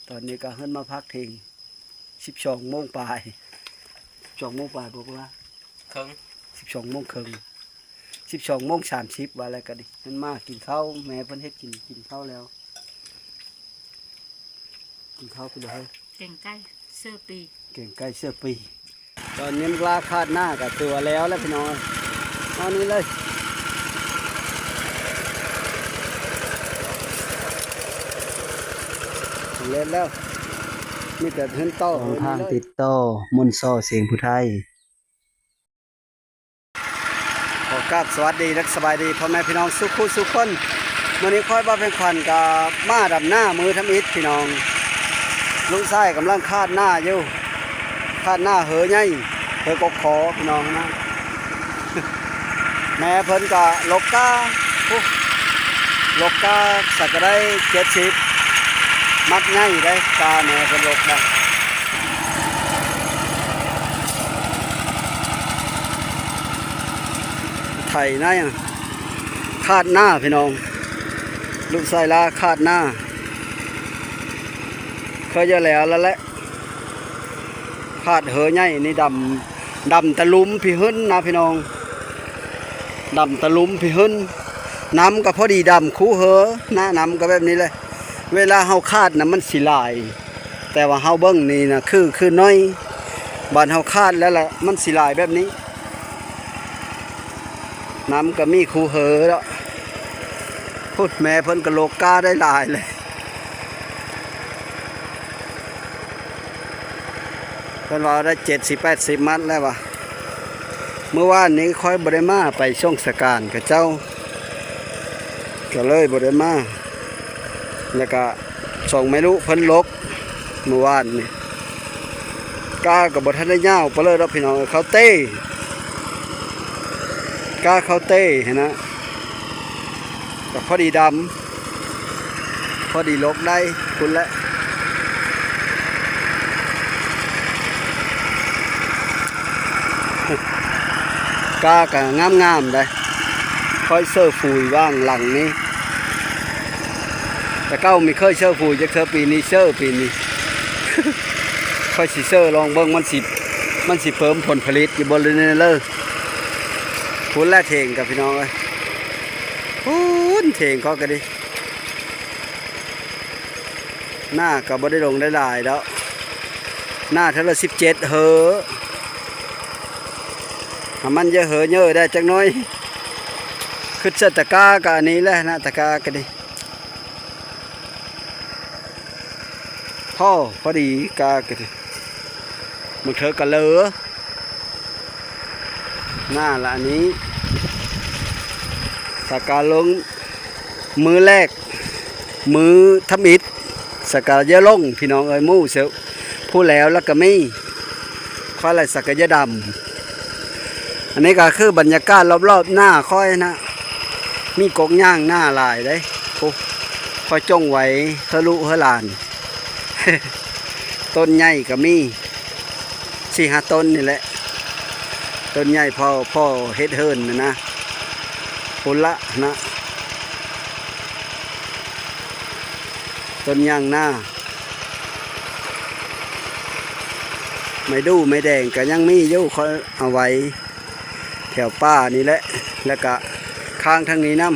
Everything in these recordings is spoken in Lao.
ຕອນນີ້ກໍເພິ່ນມາພັກທ່ຽງ ສິບສອງໂມງປາຍ ສິບສອງໂມງປາຍບໍ່ວ່າ ເຄິ່ງ ສິບສອງໂມງເຄິ່ງ ສິບສອງໂມງສາມສິບ ວ່າແລ້ວກໍດີ ເພິ່ນມາກິນເຂົ້າ ແມ່ເພິ່ນເຮັດກິນ ກິນເຂົ້າແລ້ວ ກິນເຂົ້າໄປເລີຍ ແກງໄກ່ເສື້ອປີ ແກງໄກ່ເສື້ອປີ. ຕອນນີ້ລາຄາດໜ້າກໍຖືວ່າແລ້ວແລ້ວພີ່ນ້ອງ ເອົານີ້ເລີຍ ສຳເລັດແລ້ວ ມີແຕ່ເຮືອນຕໍ່ ຊ່ອງທາງຕິດຕໍ່ ມົນຊໍ ສຽງຜູ້ໄທ. ຂໍກາບສະຫວັດດີ ແລະ ສະບາຍດີພໍ່ແມ່ພີ່ນ້ອງສູ່ຜູ້ສູ່ຄົນ. ມື້ນີ້ຂ້ອຍ ບ່າວແພງຂວັນ ກໍມາດຳໜ້າມື້ທຳອິດພີ່ນ້ອງ. ລູກຊາຍກຳລັງຄາດໜ້າຢູ່ ຄາດໜ້າເຫີໃຫຍ່ ເຫີກົກຂໍພີ່ນ້ອງນະ. ແມ່ເພິ່ນກໍຫຼົກກ້າ ໂອ້ ຫຼົກກ້າສັກກະໄດ້ເຈັດສິບ ມັດໃຫຍ່ໄດ໋ ກ້າແມ່ເພິ່ນຫຼົກນະ. ໄຖນາ ຄາດໜ້າພີ່ນ້ອງ ລູກຊາຍລາຄາດໜ້າ ເຄີຍແລ້ວແລ້ວແຫຼະ ຄາດເຫີໃຫຍ່ນີ້ດຳ ດຳຕະລຸມພິຫຶນນະພີ່ນ້ອງ ດຳຕະລຸມພິຫຶນ. ນ້ຳກໍພໍດີດຳຄູ່ເຫີນະ ນ້ຳກໍແບບນີ້ແຫຼະ ເວລາເຮົາຄາດນະມັນຊິຫຼາຍ ແຕ່ວ່າເຮົາເບິ່ງນີ້ນະ ຄື ຄືໜ້ອຍ ບາດເຮົາຄາດແລ້ວລະມັນຊິຫຼາຍແບບນີ້. ນ້ຳກໍມີຄູ່ເຫີດອກ ພຸ້ນແມ່ເພິ່ນກໍຫຼົກກ້າໄດ້ຫຼາຍເລີຍ ເພິ່ນວ່າໄດ້ເຈັດສິບແປດສິບມັດແລ້ວວ່າ. ມື້ວານນີ້ຂ້ອຍບໍ່ໄດ້ມາ ໄປສົ່ງສະການເຂົາເຈົ້າ ກໍເລີຍບໍ່ໄດ້ມາ ແລ້ວກະສອງແມ່ລູກເພິ່ນຫຼົກ ມື້ວານນີ້ ກ້າກໍບໍ່ທັນໄດ້ຍາວປານໃດດອກພີ່ນ້ອງເອີຍ ເຂົາເຕ ກ້າເຂົາເຕຫັ້ນນະ ກໍພໍດີດຳ ພໍດີຫຼົກໄດ້ພຸ້ນແຫຼະ. ກ້າກໍງາມໆໄດ໋ ຄ່ອຍເຊີຝຸ່ນຫວ່າງຫຼັງນີ້ ແຕ່ເກົ່າມີເຄີຍເຊີຝຸ່ນຈັກເທື່ອ ປີນີ້ເຊີປີນີ້ ຄ່ອຍຊິເຊີລອງເບິ່ງ ມັນຊິ ມັນຊິເພີ່ມຜົນຜະລິດຢູ່ບໍ່ເລີຍ. ພຸ້ນແຫຼະເຖງກັບພີ່ນ້ອງເອີຍ ພຸ້ນເຖງເຂົາກໍດີ. ໜ້າກໍບໍ່ໄດ້ລົງໄດ້ຫຼາຍດອກ ໜ້າເທື່ອລະສິບເຈັດເຫີ ໃຫ້ມັນເຢີເຫີເຍີແດ່ຈັກໜ້ອຍ. ຄຶດໃສ່ຕະກ້າກໍອັນນີ້ແຫຼະນະ ຕະກ້າກໍດີ ພໍ ພໍດີ ກ້າກໍດີ ບາງເທື່ອກໍເລີ. ໜ້າລະອັນນີ້ ສາກາລົງມື້ແລກ ມື້ທຳອິດ ສາກາເຢີລົງພີ່ນ້ອງເອີຍ ໝູ່ເຊວ ຜູ້ແລ້ວລະກະມີ ຄວາຍລະສາກາເຢີດຳ. ອັນນີ້ກໍຄືບັນຍາກາດລອບໆໜ້າຂ້ອຍນະ ມີກົກຫຍ້າງໜ້າຫຼາຍເດ້ ໂອ້ ຂ້ອຍຈົ່ງໄວ້ເພື່ອລູກເພື່ອຫຼານ. ຕົ້ນໃຫຍ່ກໍມີສີ່ຫ້າຕົ້ນນີ້ແຫຼະ ຕົ້ນໃຫຍ່ພໍ ພໍເຮັດເຮືອນນະ ພຸ້ນລະນະ ຕົ້ນຫຍ້າງໜ້າ ໄມ້ດູ່ໄມ້ແດງກໍຍັງມີຢູ່ ຂ້ອຍເອົາໄວ້ ແຖວປ່ານີ້ແຫຼະ ແລ້ວກະຄ້າງທາງນີ້ນຳ.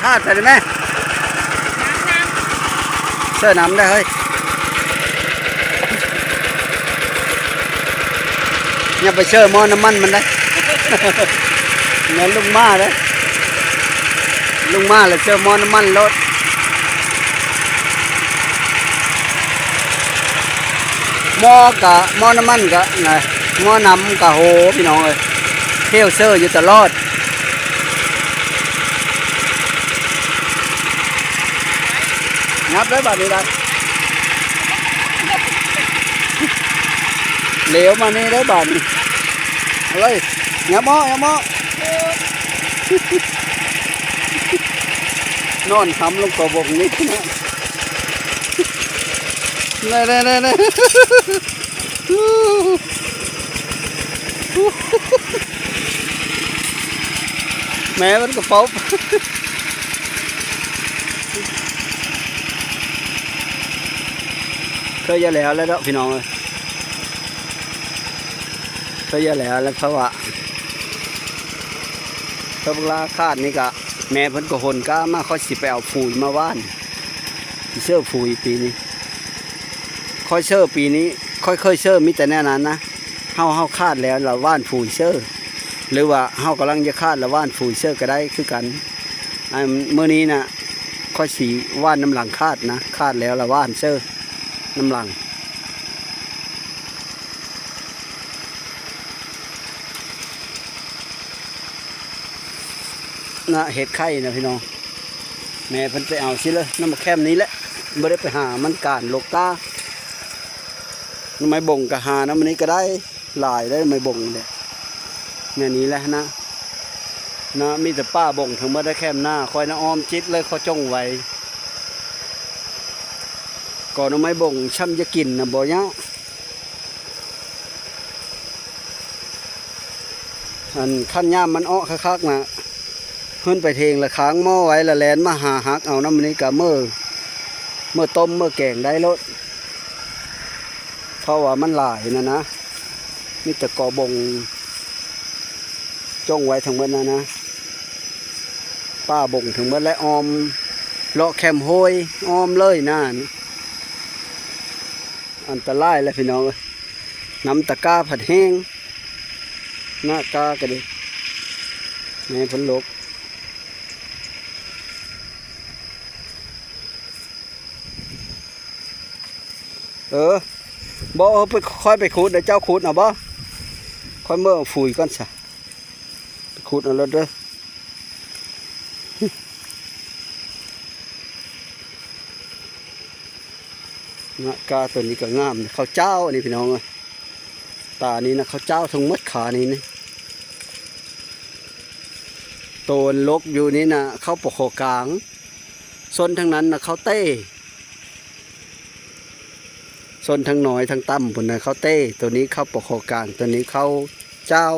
ຄາດໃສ່ໄດ້ໄໝ? ເຊີນ້ຳໄດ້ເຮີ້ຍ ຢ່າໄປເຊີໝໍ້ນ້ຳມັນມັນໄດ້ ແມ່ນລຸງມາເດ້ ລຸງມາແລ້ວເຊີໝໍ້ນ້ຳມັນໂລດ. ໝໍ້ກະ ໝໍ້ນ້ຳມັນກະນະ ໝໍ້ນ້ຳກະໂຫ ພີ່ນ້ອງເອີຍ ເຊວເຊີຢູ່ຕະຫຼອດ. ຫຍັບເດີບາດນີ້ລະ ເຫຼວມານີ້ເດີບາດນີ້ ເອົາເລີຍ ຫຍັບເອາະ ຫຍັບເອາະ. ນອນຫຳລົງກະບົງນີ້ ແນ່ໆໆໆ ແມ່ມັນກະເປົາ. ເຕີຢາແລ້ວແລ້ວເນາະພີ່ນ້ອງເອີຍ ເຕີຢາແລ້ວແລ້ວ ເພາະວ່າ ເພາະບັກລາຄາດນີ້ກະ ແມ່ເພິ່ນກໍຫົນກ້າມາ ຂ້ອຍຊິໄປເອົາຝຸ່ນມາຫວ່ານ ຊິເຊີຝຸ່ນປີນີ້ ຂ້ອຍເຊີປີນີ້ ຂ້ອຍເຄີຍເຊີມີແຕ່ແນວນັ້ນນະ ເຮົາ ເຮົາຄາດແລ້ວລະຫວ່ານຝຸ່ນເຊີ ຫຼືວ່າເຮົາກຳລັງຈະຄາດລະຫວ່ານຝຸ່ນເຊີກໍໄດ້ຄືກັນ. ອັນມື້ນີ້ນະ ຂ້ອຍຊິຫວ່ານນຳຫຼັງຄາດນະ ຄາດແລ້ວລະຫວ່ານເຊີນຳຫຼັງນະ ເຮັດໄຂ່ນະພີ່ນ້ອງ ແມ່ເພິ່ນໄປເອົາຊິເລີຍ ນຳໝາກແຄມນີ້ແຫຼະ ບໍ່ໄດ້ໄປຫາມັນການລົກກາ ໜໍ່ໄມ້ບົງກໍຫານຳອັນນີ້ກໍໄດ້ ຫຼາຍໄດ໋ ໄມ້ບົງນີ້ແຫຼະ ແນວນີ້ແຫຼະນະ ນະ ມີແຕ່ປ່າບົງທັງໝົດ ແຄມນາຂ້ອຍນະ ອ້ອມຈິດເລີຍ ເຂົາຈົ່ງໄວ້ ກໍໜໍ່ໄມ້ບົງຊ່ຳຈະກິນນະ ບໍ່ຍາກ ອັນ ຄັນຍາມມັນເອາະຄັກໆນະ ຂຶ້ນໄປເທິງລະຄ້າງໝໍໄວ້ ລະແລ່ນມາຫາຫັກເອົານຳນີ້ກະເມີ ເມີຕົ້ມເມີແກງໄດ້ໂລດ ເພາະວ່າມັນຫຼາຍນະນະ ມີແຕ່ກໍບົງຈົ່ງໄວ້ທັງໝົດນະນະ ປ່າບົງທັງໝົດ ແລະ ອ້ອມ ເລາະແຄມຫ້ວຍ ອ້ອມເລີຍນາ ອັນຕະລາຍແຫຼະພີ່ນ້ອງເອີຍ ນ້ຳຕະກ້າພັດແຮງ ນະ ກ້າກໍດີ ແມ່ເພິ່ນລົກ ເອີ ບໍ່ ເອີ ໄປ ຂ້ອຍໄປຂຸດ ແລ້ວເຈົ້າຂຸດເອົາບໍ່? ຂ້ອຍເມືອເອົາຝຸ່ນກ່ອນຊະ ໄປຂຸດເອົາໂລດເດີ. ນະ ກ້າໂຕນີ້ກໍງາມ ເຂົ້າເຈົ້ານີ້ພີ່ນ້ອງເອີຍ ຕານີ້ນະ ເຂົ້າເຈົ້າທັງໝົດ ຂານີ້ນີ້ ໂຕອັນລົກຢູ່ນີ້ນະ ເຂົ້າ ປຂ ກາງ ສົ້ນທາງນັ້ນນະ ເຂົ້າເຕ້ ສົ້ນທາງນ້ອຍທາງຕ່ຳພຸ້ນນະ ເຂົ້າເຕ້ ໂຕນີ້ເຂົ້າ ປຂ ກາງ ໂຕນີ້ເຂົ້າເຈົ້າ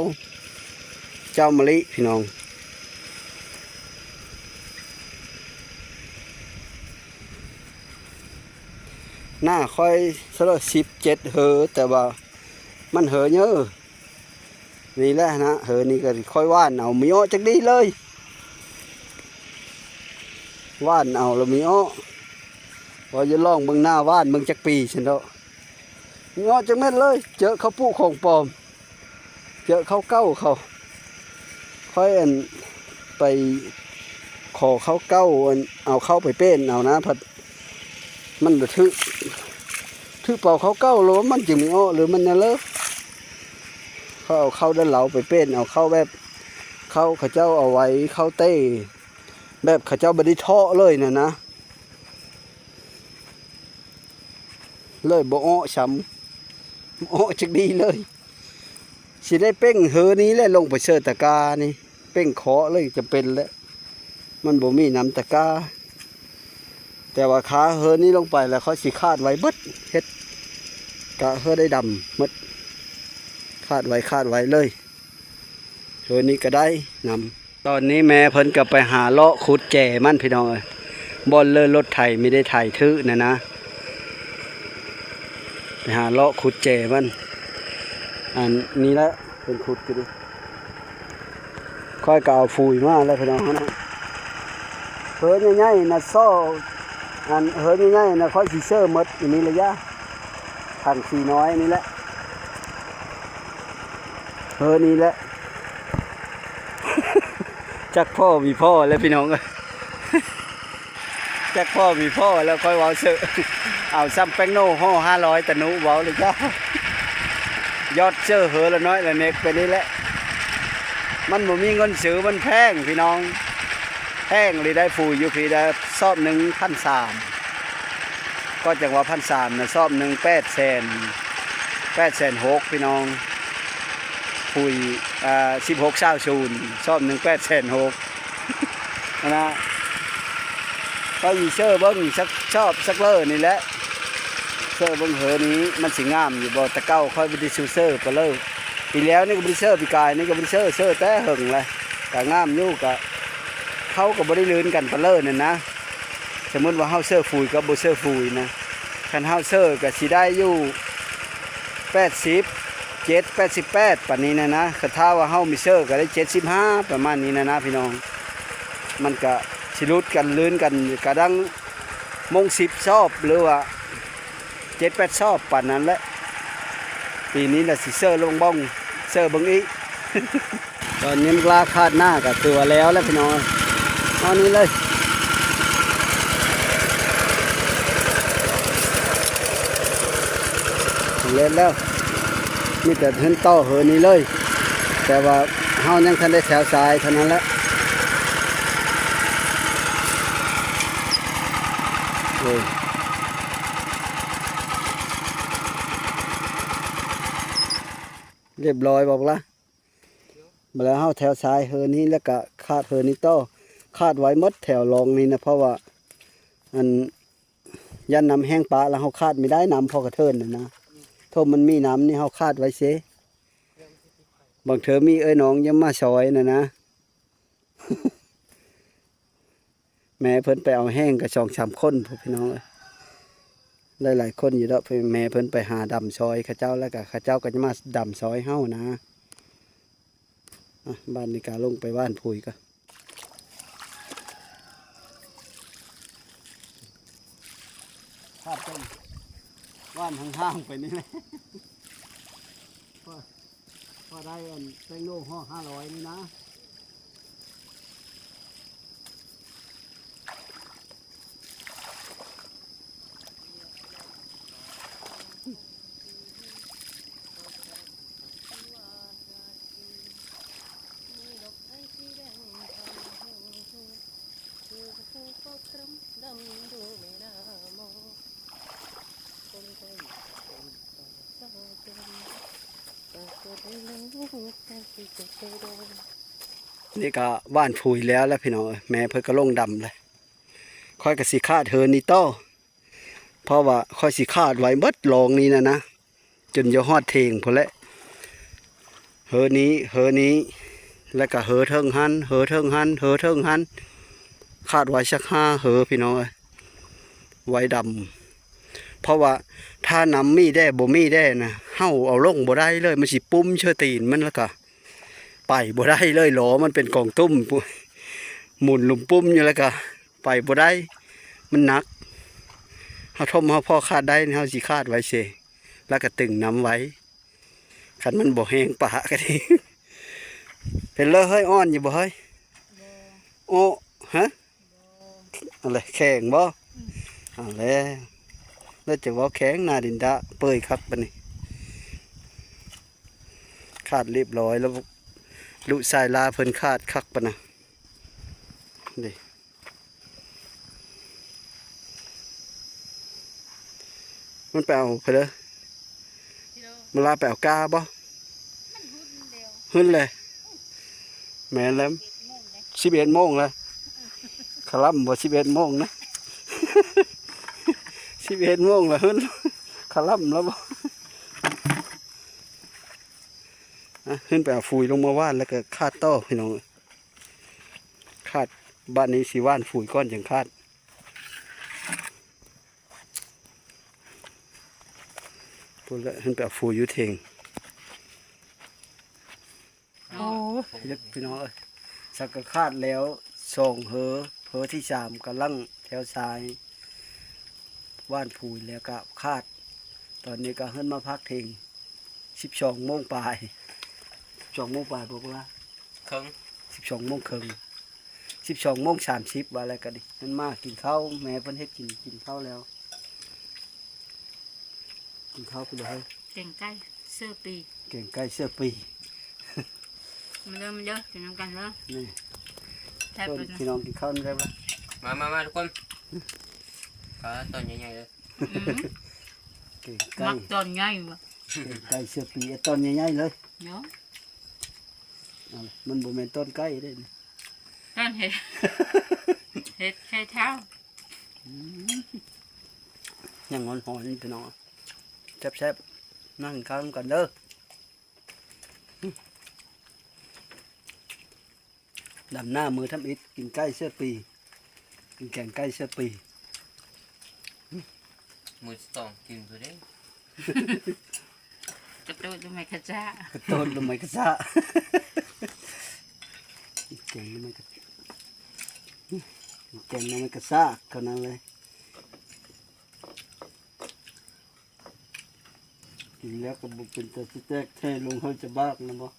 ເຈົ້າມະລິພີ່ນ້ອງ. ໜ້າຂ້ອຍສະເລີສິບເຈັດເຫີ ແຕ່ວ່າມັນເຫີເຍີ ນີ້ແຫຼະນະ ເຫີນີ້ກໍຂ້ອຍຫວ່ານເອົາ ມີເອາະຈັກດີເລີຍ ຫວ່ານເອົາແລ້ວມີເອາະ ວ່າຢ່າລອງເບິ່ງໜ້າຫວ່ານເບິ່ງຈັກປີຊັ້ນເດາະ ມີເອາະຈັກເມັດເລີຍ ເຈີເຂົ້າປຸຂອງປອມ ເຈີເຂົ້າເກົ່າເຂົາ ຂ້ອຍ ອັນ ໄປຂໍເຂົ້າເກົ່າ ອັນ ເອົາເຂົ້າໄປເປ້ນເອົານະ ພັດມັນລະຖືກ ຖືກເປົ່າເຂົ້າເກົ່າ ແລ້ວມັນຈຶ່ງມີເອາະ ຫຼືມັນແນວເລີ ເຂົາເອົາເຂົ້າດ້ານເລົາໄປເປ້ນ ເອົາເຂົ້າແບບ ເຂົ້າເຂົາເຈົ້າເອົາໄວ້ ເຂົ້າເຕ້ ແບບເຂົາເຈົ້າບໍ່ໄດ້ເທາະເລີຍນະນະ ເລີຍບໍ່ເອາະຊ້ຳ ເອາະຈັກດີເລີຍ. ຊິໄດ້ເປັ່ງເຫີນີ້ແຫຼະ ລົງໄປເຊີຕະການີ້ ເປັ່ງເຄາະເລີຍ ຈຳເປັນແຫຼະ ມັນບໍ່ມີນ້ຳຕະກາ ແຕ່ວ່າຄາເຫີນີ້ລົງໄປແລ້ວ ຂ້ອຍຊິຄາດໄວ້ເບິດ ເຮັດກະເຫີໄດ້ດຳໝົດ ຄາດໄວ້ ຄາດໄວ້ເລີຍ ເຫີນີ້ກະໄດ້ນຳ. ຕອນນີ້ແມ່ເພິ່ນກໍໄປຫາເລາະຂຸດແຈມັນພີ່ນ້ອງເອີຍ ບ່ອນເລີລົດໄຖມີໄດ້ໄຖຖືນະນະ ໄປຫາເລາະຂຸດແຈມັນ ອັນນີ້ແຫຼະເພິ່ນຂຸດຢູ່ນີ້ ຂ້ອຍກໍເອົາຝຸ່ນມາແລ້ວພີ່ນ້ອງເນາະ ເຫີໃຫຍ່ໆນະ ຊໍ ອັນເຫີໃຫຍ່ໆນະ ຂ້ອຍຊິເຊີໝົດອັນນີ້ລະຍາ ຖັງສີນ້ອຍນີ້ແຫຼະ ເຮີນີ້ແຫຼະ ຈັກພໍ້ມີພໍ້ແລ້ວພີ່ນ້ອງເອີຍ ຈັກພໍ້ມີພໍ້ແລ້ວ ຂ້ອຍເວົ້າເຊີ ເອົາຊ້ຳແປ້ງໂນ່ຫໍ່ຫ້າຮ້ອຍຕະນຸເວົ້າເລີຍຈ້າ ຍອດເຊີເຮີລະນ້ອຍລະເນັກໄປນີ້ແຫຼະ ມັນບໍ່ມີເງິນຊື້ ມັນແພງພີ່ນ້ອງ ແພງອີ່ຫຼີໄດ໋ ຝຸ່ນຢູ່ພີ້ໄດ໋ ຊອບໜຶ່ງພັນສາມ ກໍຈັ່ງວ່າພັນສາມນະ ຊອບໜຶ່ງແປດແສນ ແປດແສນຫົກພີ່ນ້ອງ ຝຸ່ນ ອ່າ ສິບຫົກຊາວສູນ ຊອບໜຶ່ງແປດແສນຫົກຫັ້ນນະ ກໍຊິເຊີເບິ່ງສັກຊອບສັກເລີນີ້ແຫຼະ ເຊີເບິ່ງເຮີນີ້ມັນຊິງາມຢູ່ບໍ່ ແຕ່ເກົ່າຂ້ອຍບໍ່ໄດ້ສູ່ເຊີປະເລີ ປີແລ້ວນີ້ກໍບໍ່ໄດ້ເຊີ ປີກາຍນີ້ກໍບໍ່ໄດ້ເຊີ ເຊີແຕ່ເຫິງແລ້ວ ກໍງາມຢູ່ ກໍເຮົາກໍບໍ່ໄດ້ລື່ນກັນປະເລີນັ້ນນະ. ສົມມຸດວ່າເຮົາເຊີຝຸ່ນກັບບໍ່ເຊີຝຸ່ນນະ ຄັນເຮົາເຊີກະຊິໄດ້ຢູ່ແປດສິບເຈັດ ແປດສິບແປດປານນີ້ນະນະ. ຄັນຖ້າວ່າເຮົາມີເຊີກະໄດ້ເຈັດສິບຫ້າປະມານນີ້ນະນະພີ່ນ້ອງ. ມັນກະຊິຫຼຸດກັນລື່ນກັນກະດັງໂມງສິບຊອບ ຫຼືວ່າເຈັດແປດຊອບປານນັ້ນແຫຼະ. ປີນີ້ລະຊິເຊີລອງເບິ່ງ ເຊີເບິ່ງອີກ. ຕອນນີ້ມັກລາຄາດໜ້າກະຖືວ່າແລ້ວແລ້ວພີ່ນ້ອງ. ເອົານີ້ເລີຍ ສຳເລັດແລ້ວ. ມີແຕ່ເຮືອນຕໍ່ເຫີນນີ້ເລີຍ ແຕ່ວ່າເຮົາຍັງທັນໄດ້ແຖວຊາຍເທົ່ານັ້ນແຫຼະ. ໂອ້ຍ ລຽບລ້ອຍບໍ່ລະ? ບາດແລ້ວເຮົາແຖວຊາຍເຫີນນີ້ ແລ້ວກະຄາດເຫີນນີ້ຕໍ່. ຄາດໄວ້ໝົດແຖວລອງນີ້ນະ ເພາະວ່າ ອັນ ຢ້ານນ້ຳແຫ້ງປະ ແລ້ວເຮົາຄາດບໍ່ໄດ້ ນ້ຳພໍກະເທີນນະນະ. ຖ້າມັນມີນ້ຳນີ້ເຮົາຄາດໄວ້ເຊ. ບາງເທື່ອມີເອື້ອຍນ້ອງຍັງມາຊ່ອຍນະນະ. ແມ່ເພິ່ນໄປເອົາແຫ້ງກະສອງສາມຄົນພຸ້ນພີ່ນ້ອງເອີຍ. ຫຼາຍໆຄົນຢູ່ດອກ. ແມ່ເພິ່ນໄປຫາດຳຊ່ອຍເຂົາເຈົ້າ ແລ້ວກະເຂົາເຈົ້າກະຈະມາດຳຊ່ອຍເຮົານະ. ອ່ະ ບາດນີ້ກະລົງໄປຫວ່ານຜຸຍກ່ອນ. ພາບຕົ້ນ ຫວ່ານຫ່າງໆໄປນີ້ແຫຼະ. ພໍ ພໍໄດ້ອັນແຕງໂມຮອດຫ້າຮ້ອຍນີ້ນະ. ນີ້ກະຫວ່ານຜຸຍແລ້ວແຫຼະພີ່ນ້ອງເອີຍ. ແມ່ເພິ່ນກະລົງດຳແລ້ວ. ຂ້ອຍກະຊິຄາດເຫີນນີ້ຕໍ່ ເພາະວ່າຂ້ອຍຊິຄາດໄວ້ໝົດລອງນີ້ນະນະ ຈົນຈະຮອດເຖງພຸ້ນແຫຼະ. ເຫີນີ້ ເຫີນີ້ ແລ້ວກະເຫີເທິງຫັ້ນ ເຫີເທິງຫັ້ນ ເຫີເທິງຫັ້ນ. ຄາດໄວ້ສັກຫ້າເຫີພີ່ນ້ອງເອີຍ ໄວ້ດຳ. ເພາະວ່າຖ້ານ້ຳມີແດ່ ບໍ່ມີແດ່ນະ ເຮົາເອົາລົງບໍ່ໄດ້ເລີຍ. ມັນຊິປຸ້ມເຊີຕີນມັນ ແລ້ວກະໄປບໍ່ໄດ້ເລີຍ. ລໍ້ມັນເປັນກອງຕຸ້ມ ໝູນລຸມປຸ້ມຢູ່ ແລ້ວກະ ໄປບໍ່ໄດ້ ມັນໜັກ. ເຮົາຖົມເຮົາພໍຄາດໄດ້ ເຮົາຊິຄາດໄວ້ເຊ ແລ້ວກະຕຶງນ້ຳໄວ້. ຄັນມັນບໍ່ແຫ້ງປະກະດີ. ເປັນເລີເຮີ້ຍ ອ່ອນຢູ່ບໍ່ເຮີ້ຍ? ບໍ່ ໂອ້ ຮະ? ບໍ່ ອັນແຫຼະ ແຂງບໍ່? ອືມ ເອົາແລ້ວ ແລ້ວຈະເວົ້າແຂງ ໜ້າດິນດາເປີຍຄັກປານນີ້. ຄາດລຽບລ້ອຍແລ້ວ ລູກຊາຍລາເພິ່ນຄາດຄັກປານນະ. ນີ້ ມັນໄປເອົາໃຜເດີ? ມາລາໄປເອົາກ້າບໍ່? ມັນຫຶ້ນແລ້ວ ຫຶ້ນແລ້ວ. ແມ່ນແລ້ວ ສິບເອັດໂມງແລ້ວ. ຄະລຳບໍ່ ສິບເອັດໂມງນະ ສິບເອັດໂມງແລ້ວ ຫຶ້ນ ຄະລຳແລ້ວບໍ່? ອ່ະ ຫຶ້ນໄປເອົາຝຸ່ນລົງມາຫວ່ານ ແລ້ວກະຄາດຕໍ່ພີ່ນ້ອງ. ຄາດ ບາດນີ້ຊິຫວ່ານຝຸ່ນກ່ອນຈັ່ງຄາດ. ພຸ້ນແຫຼະ ເພິ່ນໄປເອົາຝຸ່ນຢູ່ເທິງ. ໂອ້ຍ ເຮັດພີ່ນ້ອງເອີຍ ສັກກະຄາດແລ້ວສອງເຫີ ເຫີທີສາມກຳລັງແຖວຊາຍ ຫວ່ານຝຸ່ນແລ້ວກະຄາດ. ຕອນນີ້ກະເພິ່ນມາພັກເທິງ ສິບສອງໂມງປາຍ ສິບສອງໂມງປາຍບໍ່ວ່າ ເຄິ່ງ ສິບສອງໂມງເຄິ່ງ ສິບສອງໂມງສາມສິບວ່າແລ້ວກະດີ. ເພິ່ນມາກິນເຂົ້າ ແມ່ເພິ່ນເຮັດກິນ ກິນເຂົ້າແລ້ວ. ກິນເຂົ້າຄືບໍ່ເຮີ້ຍ? ແກງໄກ່ເສືອປີ. ແກງໄກ່ເສືອປີ. ມາເດີ ມາເດີ ກິນນຳກັນເດີ. ນີ້ ແຊບເລີຍນະ ພີ່ນ້ອງກິນເຂົ້ານຳກັນ. ມາ ມາ ມາທຸກຄົນ. ປາຕອນໃຫຍ່ໆເລີຍ. ອືມ ແກງໄກ່ ມັກຕອນໃຫຍ່ຫວະ. ແກງໄກ່ເສືອປີ ເອົາຕອນໃຫຍ່ໆເລີຍເນາະ. ເອົາລະ ມັນບໍ່ແມ່ນຕອນໄກ່ເດ້ ຕອນເຫັດ ເຫັດໄຂ່ເທົາ. ອືມ ຍັງຮ້ອນໆ ນີ້ພີ່ນ້ອງ ແຊບໆ. ມາກິນເຂົ້ານຳກັນເດີ. ດຳໜ້າມື້ທຳອິດ ກິນໄກ່ເສືອປີ ກິນແກງໄກ່ເສືອປີ. ມື້ສອງກິນເພິ່ນເດ້ ກະໂຕດໜໍ່ໄມ້ຂະສາ ກະໂຕດໜໍ່ໄມ້ຂະສາ ແກງໜໍ່ໄມ້ຂະ ແກງໜໍ່ໄມ້ຂະສາເທົ່ານັ້ນເລີຍ. ກິນແລ້ວກໍບໍ່ເປັນຕາຊິແຕກແທ້ ລົງເຮົາຈະບາກນະບໍ່? ເ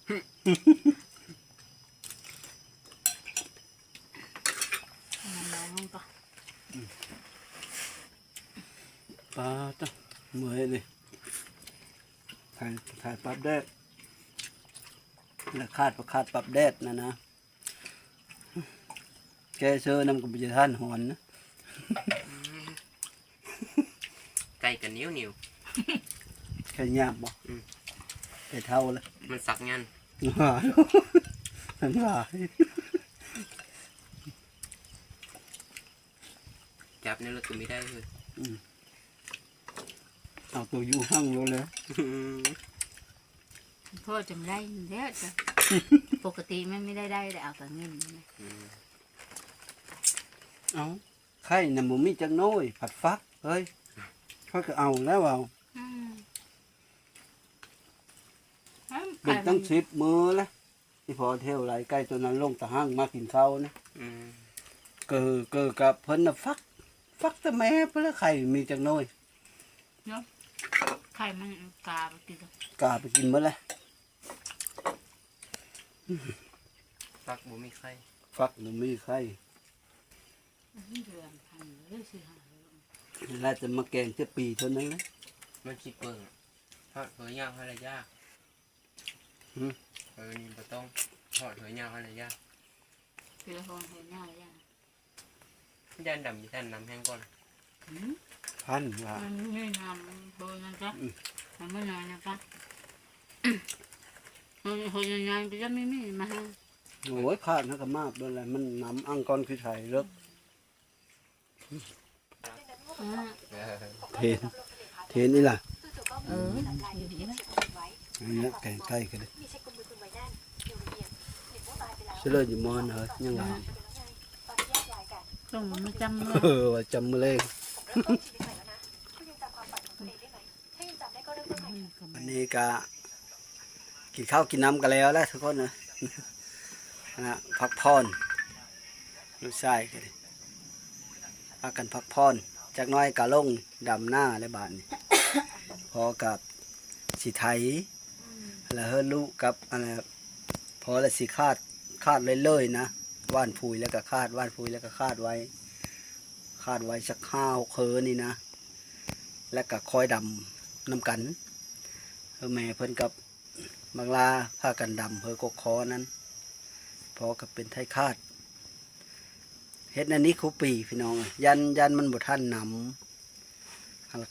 ອົານ້ຳລອງລົງກ່ອນ. ປາດ ເມື່ອຍເລີຍ ຖ່າຍ ຖ່າຍປັບແດດ ແລ້ວຄາດ ຄາດປັບແດດນະນະ. ແກເຊີນຳກໍບໍ່ຈະທັນຫອນນະ. ໄກ່ກໍໜຽວໆ ໄກ່ຫຍາບບໍ່? ອືມ ໄກ່ເຖົ້າລະ ມັນສັກຍັນ ທັງຫຼາຍ ຈັບນີ້ລະກໍມີໄດ້ເຮີ້ຍ. ອືມ ເອົາໂຕຢູ່ຫ່າງໂລດແລ້ວ ອືມ ພໍຈຳໄດ້ແລ້ວຈ້ະ ປົກກະຕິມັນມີລາຍໄດ້ ໄດ້ເອົາແຕ່ເງິນນະ. ອືມ ເອົ້າ ໄຂ່ນະບໍ່ມີຈັກໜ່ວຍ ຜັດຟັກເຮີ້ຍ ຂ້ອຍກໍເອົາແລ້ວເອົາ. ອືມ ເປັນຕັ້ງສິບມື້ລະ ອີ່ພໍ່ແຖວໄລ່ໄກ່ໂຕນັ້ນລົງຕາຮັ່ງມາກິນເຂົ້ານະ. ອືມ ເກີ ເກີກັບເພິ່ນນະ ຟັກ ຟັກແຕ່ແມ່ພຸ້ນລະ ໄຂ່ມີຈັກໜ່ວຍເນາະ ໄຂ່ມັນກາໄປກິນ ກາໄປກິນໝົດລະ ຟັກບໍ່ມີໄຂ່ ຟັກບໍ່ມີໄຂ່. ອືມ ເດືອນພັນເລີຍ ສີ່ຫ້າຮ້ອຍ ແລ້ວຈະມາແກງແຕ່ປີເທົ່ານັ້ນແຫຼະ ມັນຊິເປິງ ຮອດເຫີຍາວຫັ້ນລະຢາກ. ຫື ເອີ ນີ້ບໍ່ຕ້ອງ ຮອດເຫີຍາວຫັ້ນລະຢາກ ຄືຮອດເຫີຍາວລະຢາກ ຢ້ານດຳ ຢ້ານນ້ຳແຫ້ງກ່ອນ. ຫື ພັນວ່າ ມັນມີນ້ຳບໍ່ນັ້ນກະ ອືມ ມັນບໍ່ນ້ອຍນະກະ ເຮີຍ ເຮີຍ ຍານກໍຈະມີ ມີມາໃຫ້. ໂອ້ຍ ຄາດຫັ້ນກະມາກໂດນແລ້ວ ມັນນ້ຳອັ່ງກ່ອນຄືໄຖເລິກ. ເຫັນ ເຫັນອີ່ລະ ເອີ ເຫັນອີ່ລະ ອັນນີ້ແກງໄກ່ກໍໄດ້ ຊິເລີຍຢູ່ໝໍ້ເອີຍ ຍັງຫຼາຍ ອືມ ຕ້ອງມາຈຳມື້ ເອີ ວ່າຈຳມື້ແລງ. ອັນນີ້ກະກິນເຂົ້າກິນນ້ຳກັນແລ້ວແຫຼະທຸກຄົນເອີຍ ນະ ພັກຜ່ອນ ລູກຊາຍກໍໄດ້ ພາກັນພັກຜ່ອນ ຈັກໜ້ອຍກະລົງດຳນາແລ້ວບາດນີ້ ພໍກັບຊິໄຖ ແລ້ວເຮີລູກກັບ ອັນ ພໍແລ້ວຊິຄາດ ຄາດເລີຍໆນະ ຫວ່ານຝຸ່ນແລ້ວກະຄາດ ຫວ່ານຝຸ່ນແລ້ວກະຄາດໄວ້ ຄາດໄວ້ສັກຫ້າຫົກເຮີນີ້ນະ ແລ້ວກະຄ່ອຍດຳນຳກັນ ເຮີແມ່ເພິ່ນກັບ ບັກລາພາກັນດຳເຮີກົກຄໍນັ້ນ ພໍກໍເປັນໄຖຄາດ ເຮັດແນວນີ້ຄູ່ປີພີ່ນ້ອງເອີຍ ຢ້ານ ຢ້ານມັນບໍ່ທັນນ້ຳ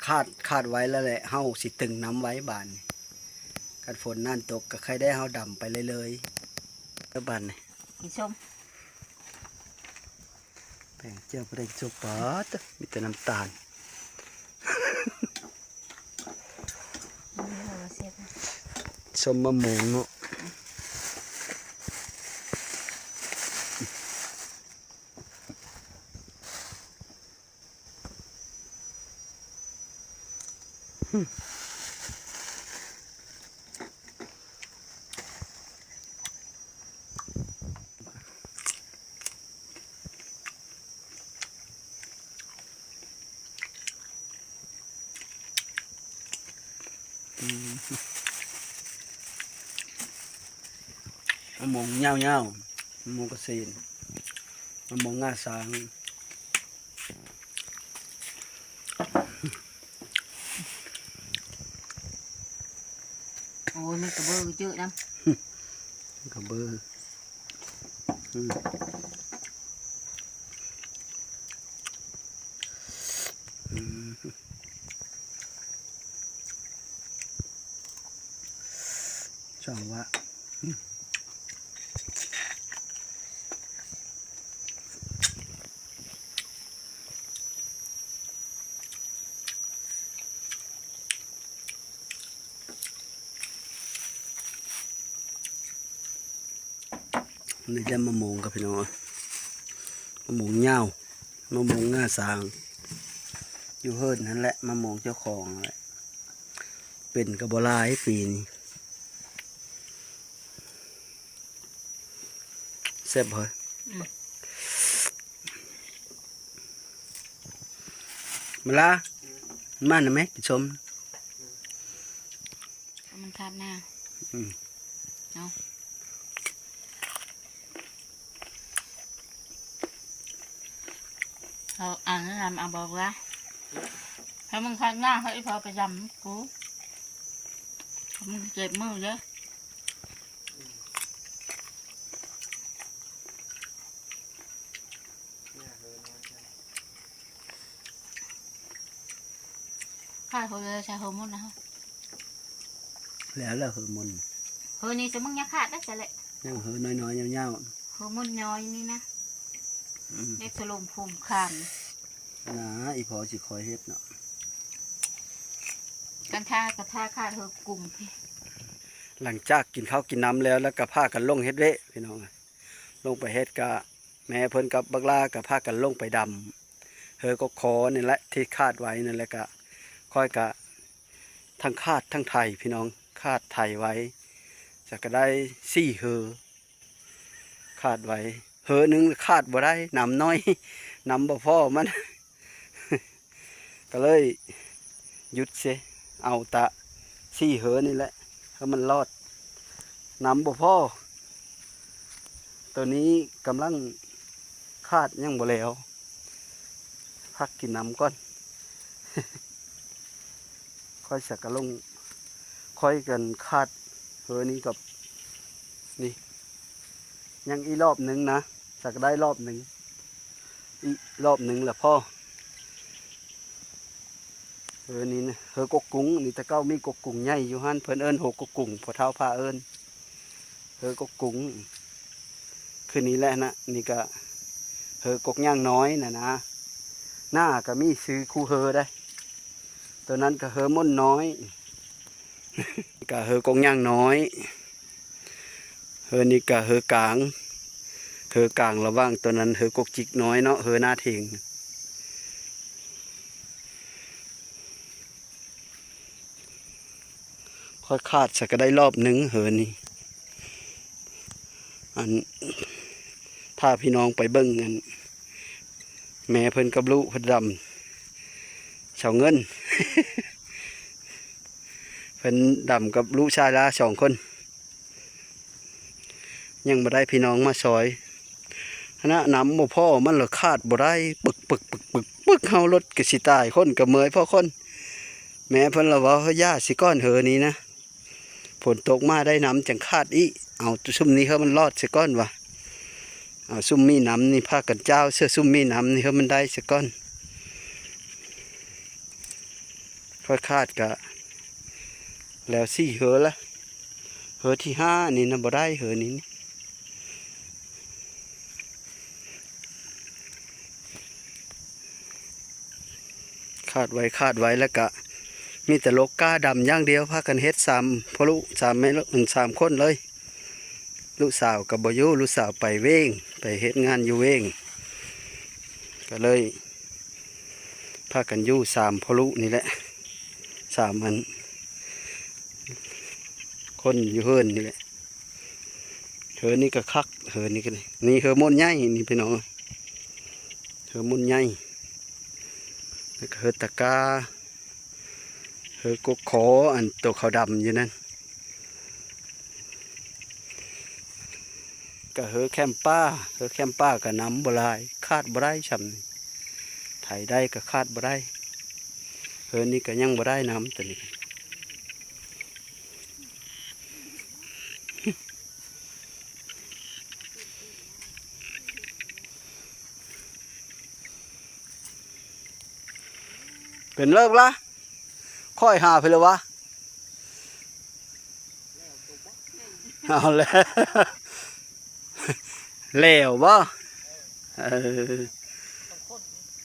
ຄາດ ຄາດໄວ້ແລ້ວແຫຼະ ເຮົາຊິຕຶງນ້ຳໄວ້ບາດນີ້ ຄັນຝົນນັ້ນຕົກກໍໃຄ່ໄດ້ເຮົາດຳໄປເລີຍໆ ແລ້ວບາດນີ້ ກິນສົ້ມ. ແປງແຈ່ວບໍ່ໄດ້ສົບປາດ ມີແຕ່ນ້ຳຕານ ອືມ ເອົາມາເສຍບ ສົ້ມມະມ່ວງເນາະ ອືມ ມະມ່ວງຍາວໆ ມະມ່ວງກະເສນ ມະມ່ວງງາຊ້າງ. ໂອ້ຍ ມັນກະເບີເຈີນຳ ກະເບີ ອືມ ອືມ ຊ່າງວ່າ ນີ້ຈະມະມ່ວງກັບພີ່ນ້ອງ ມະມ່ວງຍາວ ມະມ່ວງງາຊ້າງ ຢູ່ເຮືອນຫັ້ນແຫຼະ ມະມ່ວງເຈົ້າຂອງແຫຼະ ເປັນກໍບໍ່ຫຼາຍປີນີ້. ແຊບບໍ່ເຮີ້ຍ? ອືມ ມາລາ ມານຳແມ່ ກິນສົ້ມ. ມັນຄາດໜ້າ ອືມ ເອົາ ເອົາອັນນັ້ນເອົາບໍ່ລະ ໃຫ້ມັນຄາດໜ້າ ໃຫ້ອີ່ພໍ່ໄປດຳກູ ມັນເຈັບມືເດ້. ຂາດເຮີເລີຍ ໃສ່ເຮີໝົດນະ ແລ້ວລະເຮີໝົດ ເຮີນີ້ຈະມຶງຍັງຂາດໄດ້ຊະແຫຼະ ຍັງເຮີນ້ອຍໆ ຍາວໆ ເຮີໝົດນ້ອຍນີ້ນະ ອືມ ເຮັດສະໂລມພູມຄານນະ ອີ່ພໍ່ຊິຄອຍເຮັດເນາະ ກັນຖ້າ ກັນຖ້າຂາດເຮີກຸງພີ້. ຫຼັງຈາກກິນເຂົ້າກິນນ້ຳແລ້ວ ແລ້ວກໍພາກັນລົງເຮັດເວະ ພີ່ນ້ອງ ລົງໄປເຮັດກະ ແມ່ເພິ່ນກັບບັກຫຼ້າກໍພາກັນລົງໄປດຳເຮີກົກຄໍນີ້ແຫຼະ ທີ່ຄາດໄວ້ນັ້ນແຫຼະ ກະຂ້ອຍກະທັງຄາດທັງໄຖພີ່ນ້ອງ ຄາດໄຖໄວ້ ຈະກະໄດ້ສີ່ເຮີ ຄາດໄວ້ ເຮີໜຶ່ງຄາດບໍ່ໄດ້ ນ້ຳໜ້ອຍ ນ້ຳບໍ່ພໍມັນ ກໍເລີຍຢຸດເຊ ເອົາແຕ່ສີ່ເຮີນີ້ແຫຼະ ເພື່ອມັນລອດ ນ້ຳບໍ່ພໍ ໂຕນີ້ກຳລັງຄາດຍັງບໍ່ແລ້ວ ພັກກິນນ້ຳກ່ອນ ຄ່ອຍສະກະລົງ ຄ່ອຍກັນຄາດເຮີນີ້ກັບ ນີ້ ຍັງອີກລອບໜຶ່ງນະ ສະກະໄດ້ລອບໜຶ່ງ ອີກລອບໜຶ່ງລະພໍ ເຮີນີ້ນະ ເຮີກົກກຸງ ນີ້ແຕ່ເກົ່າມີກົກກຸງໃຫຍ່ຢູ່ຫັ້ນ ເພິ່ນເອີ້ນເຮີກົກກຸງ ພໍ່ເຖົ້າພາເອີ້ນເຮີກົກກຸງ ຄືນີ້ແຫຼະນະ ນີ້ກະເຮີກົກຍ່າງນ້ອຍນະນາ ໜ້າກະມີຊື່ຄູ່ເຮີໄດ໋ ໂຕນັ້ນກະເຮີໝົນນ້ອຍ ກະເຮີກົກຍ່າງນ້ອຍ ເຮີນີ້ກະເຮີກາງ ເຮີກາງລະຫວ່າງໂຕນັ້ນເຮີກົກຈິກນ້ອຍເນາະ ເຮີໜ້າເຖງ ຄ່ອຍຄາດສະກະໄດ້ລອບໜຶ່ງເຮີນີ້ ອັນ ຖ້າພີ່ນ້ອງໄປເບິ່ງ ອັນ ແມ່ເພິ່ນກັບລູກເພິ່ນດຳ ສາວເງິນ ເພິ່ນດຳກັບລູກຊາຍລາສອງຄົນ ຍັງບໍ່ໄດ້ພີ່ນ້ອງມາຊ່ອຍ ຫັ້ນນະ ນ້ຳບໍ່ພໍ ມັນລະຄາດບໍ່ໄດ້ ປຶກໆໆໆ ເຮົາລົດກະຊິຕາຍ ຄົນກະເມື່ອຍພໍຄົນ ແມ່ເພິ່ນລະເວົ້າ ເຮີຢ່າຊິກ່ອນເຮີນີ້ນະ ຝົນຕົກມາໄດ້ນ້ຳຈັ່ງຄາດອີກ ເອົາຊຸມນີ້ເຮີມັນລອດຊະກ່ອນວ່າ ເອົາຊຸມມີນ້ຳນີ້ພາກັນຈ້າວເຊື່ອ ຊຸມມີນ້ຳນີ້ເຮີມັນໄດ້ຊະກ່ອນ ຄ່ອຍຄາດກະແລ້ວສີ່ເຮີລະ ເຮີທີຫ້ານີ້ນະບໍ່ໄດ້ ເຮີນີ້ ຄາດໄວ້ ຄາດໄວ້ ແລ້ວກະມີແຕ່ໂລກກ້າດຳຢ່າງດຽວ ພາກັນເຮັດສາມພໍ່ລູກ ສາມແມ່ລູກ ສາມຄົນເລີຍ ລູກສາວກໍບໍ່ຢູ່ ລູກສາວໄປເວງ ໄປເຮັດງານຢູ່ເວງ ກໍເລີຍພາກັນຢູ່ສາມພໍ່ລູກນີ້ແຫຼະ ສາມອັນ ຄົນຢູ່ເຮືອນນີ້ແຫຼະ ເຮືອນນີ້ກໍຄັກ ເຮືອນນີ້ກໍ ນີ້ເຮືອມົນໃຫຍ່ນີ້ພີ່ນ້ອງ ເຮືອມົນໃຫຍ່ ແລ້ວກໍເຮືອຕະກາ ເຮືອກົກຄໍ ອັນໂຕຂາວດຳຢູ່ນັ້ນ ກໍເຮືອແຄມປ່າ ເຮືອແຄມປ່າກໍນ້ຳບໍ່ຫຼາຍ ຄາດບໍ່ໄດ້ຊ່ຳນີ້ ໄຖໄດ້ກໍຄາດບໍ່ໄດ້ ເຮືອນີ້ກໍຍັງບໍ່ໄດ້ນ້ຳໂຕນີ້ ເປັນເລີກລະ ຂ້ອຍຫາເພິ່ນລະວະ ເອົາແລ້ວ ແລ້ວບໍ່? ເອີ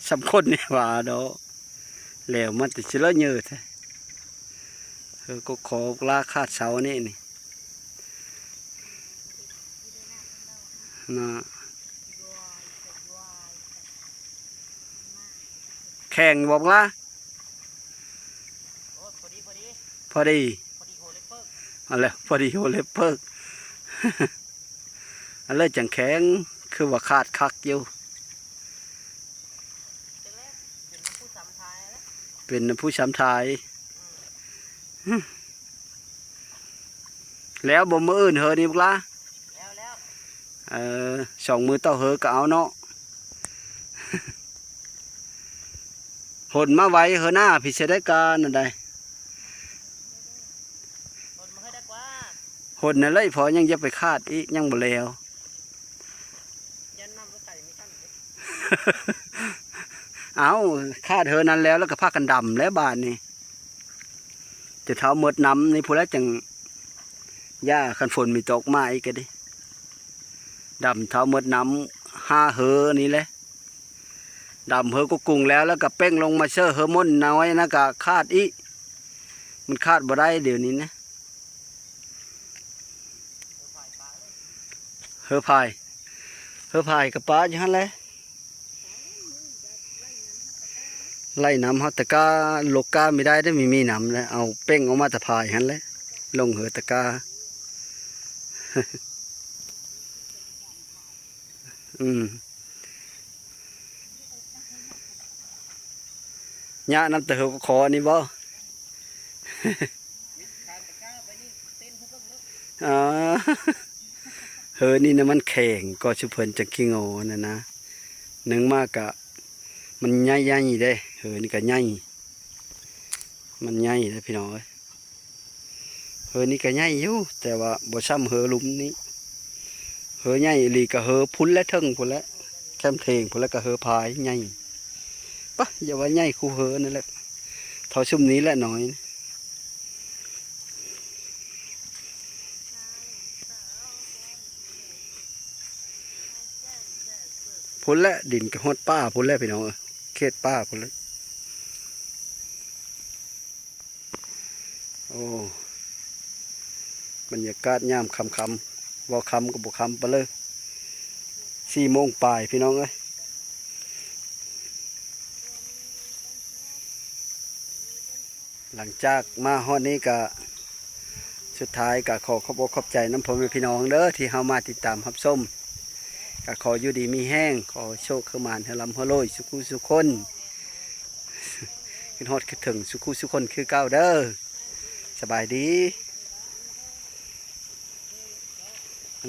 ສຳຄົນນີ້ຫວາເນາະ ແລ້ວມັນຈະຊິລະເຍີແທ້ ເອີ ກໍຂໍລາຄາດເຊົານີ້ນີ້ ນະ ແຂງບໍ່ລະ? ພໍດີ ອັນແຫຼະ ພໍດີໂຮເລັບເປີກ ອັນແລະຈັ່ງແຂງ ຄືວ່າຂາດຄັກຢູ່ ເປັນນຳຜູ້ຊຳທາຍ ແລ້ວບໍ່ມື້ອື່ນເຮີນີ້ບັກຫຼາ? ເອີ ສອງມື້ຕໍ່ເຮີກໍເອົາເນາະ ຫົນມາໄວເຮີໜ້າ ພິເສດໄດ້ການນັ້ນໃດ ຫົນຫັ້ນແຫຼະ ພໍຍັງຢ່າໄປຂາດອີກ ຍັງບໍ່ແລ້ວ ເອົ້າ ຂາດເຮີນັ້ນແລ້ວ ແລ້ວກໍພາກັນດຳແລ້ວບາດນີ້ ຈະເທົ່າໝົດນ້ຳນີ້ພຸ້ນແຫຼະ ຈັ່ງຢ່າ ຄັນຝົນມີຕົກມາອີກກໍດີ ດຳເທົ່າໝົດນ້ຳຫ້າເຮີນີ້ແຫຼະ ດຳເຮີກຸກຸງແລ້ວ ແລ້ວກໍເປັ່ງລົງມາເຊີເຮີມົນນ້ອຍນະ ກໍຂາດອີກ ມັນຂາດບໍ່ໄດ້ດຽວນີ້ນະ ເຮີພາຍ ເຮີພາຍກໍປາຢູ່ຫັ້ນແຫຼະ ໄລ່ນ້ຳເຮົາຕະກ້າ ລົກກ້າມີໄດ້ເດ້ ມີ ມີນ້ຳແລ້ວ ເອົາເປັ່ງອອກມາແຕ່ພາຍຫັ້ນແຫຼະ ລົງເຮີຕະກ້າ ອືມ ຍາກນຳແຕ່ເຮີກໍຂໍນີ້ບໍ່? ອໍ ເຮີນີ້ນະມັນແຂງ ກໍຊຸເພິ່ນຈັ່ງຂີ້ງໍນັ້ນນະ ໜຶ່ງມາກະ ມັນໃຫຍ່ໆເດ້ ເຮີນີ້ກະໃຫຍ່ ມັນໃຫຍ່ເດ້ພີ່ນ້ອງເອີຍ ເຮີນີ້ກະໃຫຍ່ຢູ່ ແຕ່ວ່າບໍ່ຊ່ຳເຮີລຸ່ມນີ້ ເຮີໃຫຍ່ອີ່ຫຼີກະເຮີພຸ້ນແຫຼະ ເທິງພຸ້ນແຫຼະ ແຄມເຖງພຸ້ນແຫຼະ ກະເຮີພາຍໃຫຍ່ ປະ ຢ່າວ່າໃຫຍ່ຄູ່ເຮີນັ້ນແຫຼະ ເທົ່າຊຸມນີ້ແຫຼະນ້ອຍ ພຸ້ນແຫຼະ ດິນກະຮອດປ່າພຸ້ນແຫຼະພີ່ນ້ອງເອີຍ ເຂດປ່າພຸ້ນແຫຼະ. ໂອ້ ບັນຍາກາດຍາມຄ່ຳໆ ເວົ້າຄ່ຳກໍບໍ່ຄ່ຳປານໃດ ສີ່ໂມງປາຍພີ່ນ້ອງເອີຍ. ຫຼັງຈາກມາຮອດນີ້ກະ ສຸດທ້າຍກະຂໍຂອບອົກຂອບໃຈນຳພໍ່ແມ່ພີ່ນ້ອງເດີ ທີ່ເຮົາມາຕິດຕາມຮັບຊົມ ກະຂໍຢູ່ດີມີແຮງ ຂໍໂຊກຄືໝານ ໃຫ້ລ່ຳໃຫ້ລວຍສູ່ຄູ່ສູ່ຄົນ ຄິດຮອດຄິດເຖິງສູ່ຄູ່ສູ່ຄົນຄືເກົ່າເດີ. ສະບາຍດີ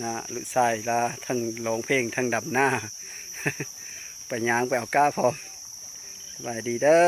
ນະ ລູກຊາຍລາທັງຮ້ອງເພງທັງດຳນາ ໄປຍ່າງໄປເອົາກ້າພ້ອມ. ສະບາຍດີເດີ.